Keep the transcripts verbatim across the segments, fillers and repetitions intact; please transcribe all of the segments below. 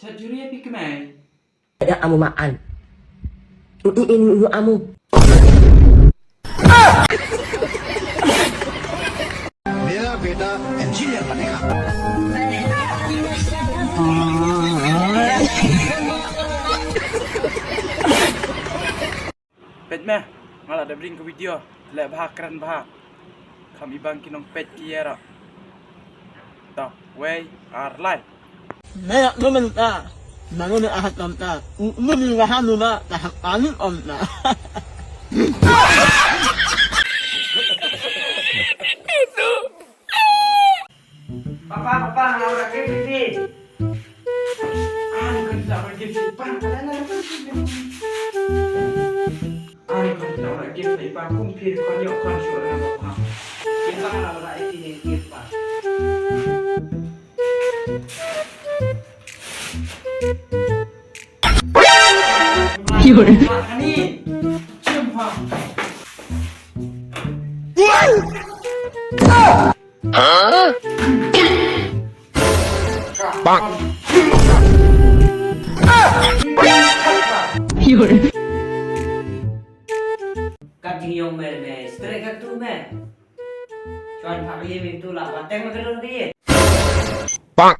Chat juri ya pi kemai. Ya amu maan. Ini ini amu. मेरा बेटा इंजीनियर बनेगा। Peit me, nga la dep ring ka video, leh bha kren bha. Kham ibang ki nong peit ki ïa ra. Ta, wei, ar lai. Me yak numen ta, manu ne ahat om ta, numen wahan numa, ta hak anu om ta. Papa, papa, nga la ora gift iti. Ah, nga la ora gift iti. Pa, pa, la, la, la, la, la. Ah, nga la ora gift iti, pa. Kum phi khon ïoh khon shuh na papa. Ïa pa, la ora iti ne gift, pa. Yow. Pa, kani. Chim, pa. Bang. Kat jingïong me me, strek kat tu me. Chuan phak ïa me tu la, ba teng me ka dur ka ïa. Bang.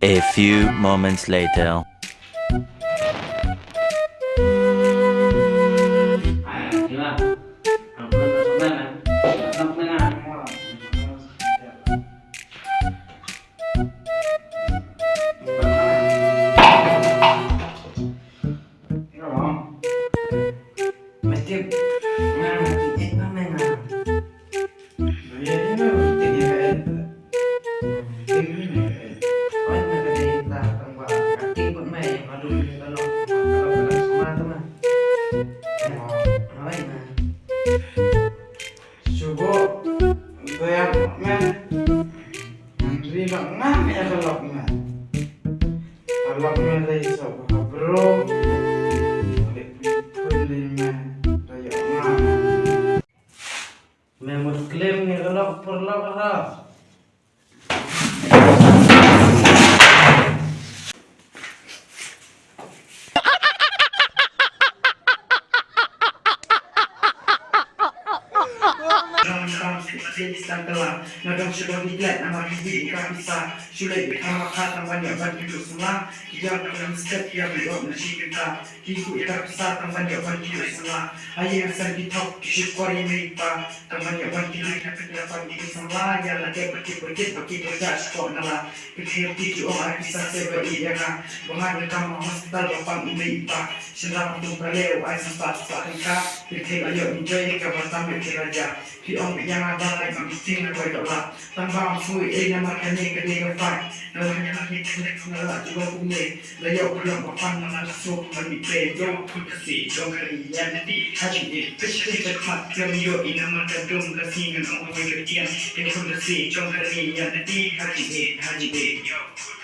A few moments later. Shubo, doyan me. Ngan ri ba ngam ïa ka lok me. Ka lok me dei soh ba ka bro. Dei pun dei me. Dei ïa ngam. Me mut claim ïa ka lok por lok ha. Ki thir ti ki ong ai pisa se ba ïeit ïa nga, ba nga dang kam ha hospital ba pang i mei i pa. Shynrang kum ka leu ai sa spah spah tyngka. Ki thir ïa enjoy ka ba tam ïa ki raja. Ki ong ïa nga ba ai kam i ting na koi doh la. Tang ba am sui ei namar kane ka dei ka fight. Na la ïa ki thir na la tu ba kum ne. La ïa u pulak ba pan na la suk ban i pe. Yo put ka si jong ka ri ïa na ti ha ji de. Fish ti chat mat kem yo i namar ka dum ka si ngan ong wei ka tiang. Yo put ka si jong ka ri ïa na ti ha ji de ha ji de. Yo put